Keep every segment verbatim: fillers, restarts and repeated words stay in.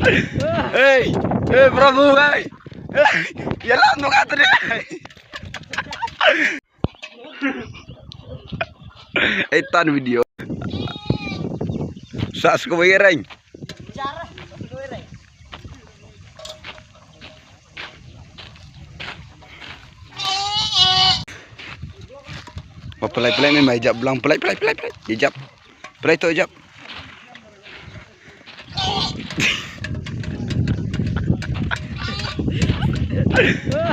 Hey, hey, bravo, hey. Hey, ïalam noh katne. Ei, tan video. Sa sku bai reng. Ba, pynlait, pynlait, mem, ïa jab blang, pynlait, pynlait, pynlait, pynlait. Ïa jab. Pynlait to, ïa jab.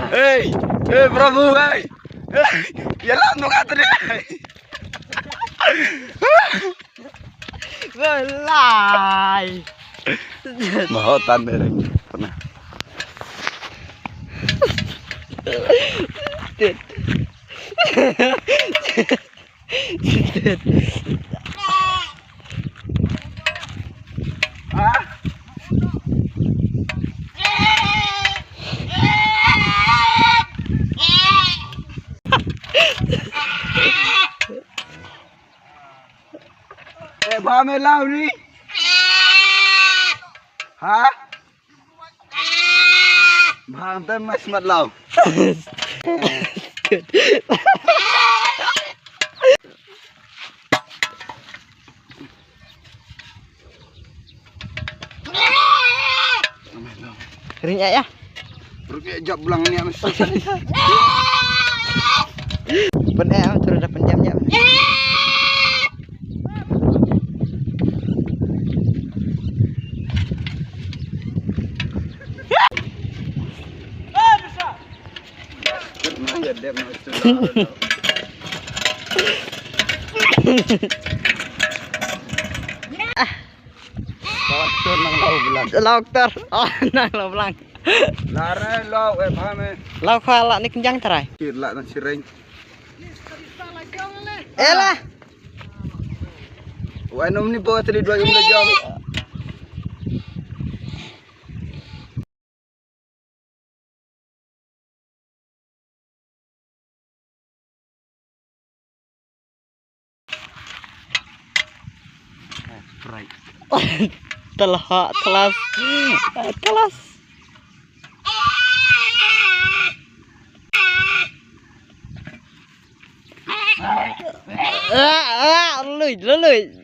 Hey, hey, bravo, hey. Hey, ïalam noh katne. Belai. Maho tan deh, Reng. Pernah. Eh, ba me lau ni. Ha? Bang te mas mat lau. Ring ya. Ring ya jab blang ni. Pyn eh, ah, terus dah pynjam jam. Doktor nang lau blang. Doktor. Oh, nang lau blang. Lare lau, eh, paham, eh. Lau khwa la ni kynjang trai. Kir la nang sireng. Ela. Wai nom ni bawa tadi dua jam, dua jam. Telha, telas, telas. Ah, ah, lui, lui, lui.